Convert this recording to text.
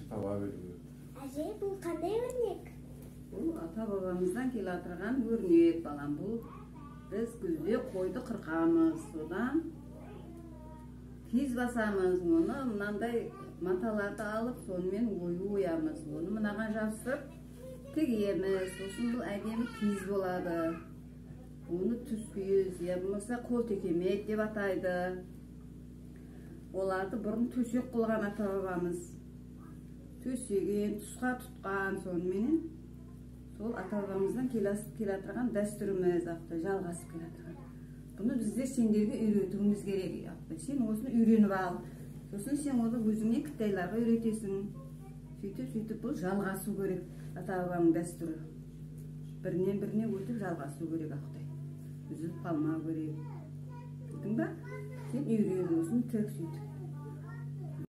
Таба білу. Әже, бұл қандай өрнек? Бұл ата-бабамыздан келе жатырған өрнек, балам. Бұл біз күзде қойды қырқамыз, содан киіз басамыз, оны мынандай маталарды алып, сонымен ою оямыз, оны мынаған жабыстырып тігеміз, сосын бұл әдемі киіз болады. Оны түс киіз, я болмаса қол текемет деп атайды. Оларды бұрын төсек қылған ата-бабамыз. Төсеген, тұсқа тұтқан, соныменен сол ата-бабамыздан келе жатырған дәстүріміз, жалғасып келе жатырған. Бұны біздер сендерге үйретуіміз керек. Сен осыны үйреніп ал. Сосын сен оны өзіңе кітайларға үйретесің. Сөйтіп-сөйтіп бұл жалғасу керек ата-бабаның дәстүрі. Бірінен біріне өтіп жалғасу керек, Ақтай. Үзіліп қалмау керек. Білдің ба? Сен үйрен, осыны тік сөйтіп.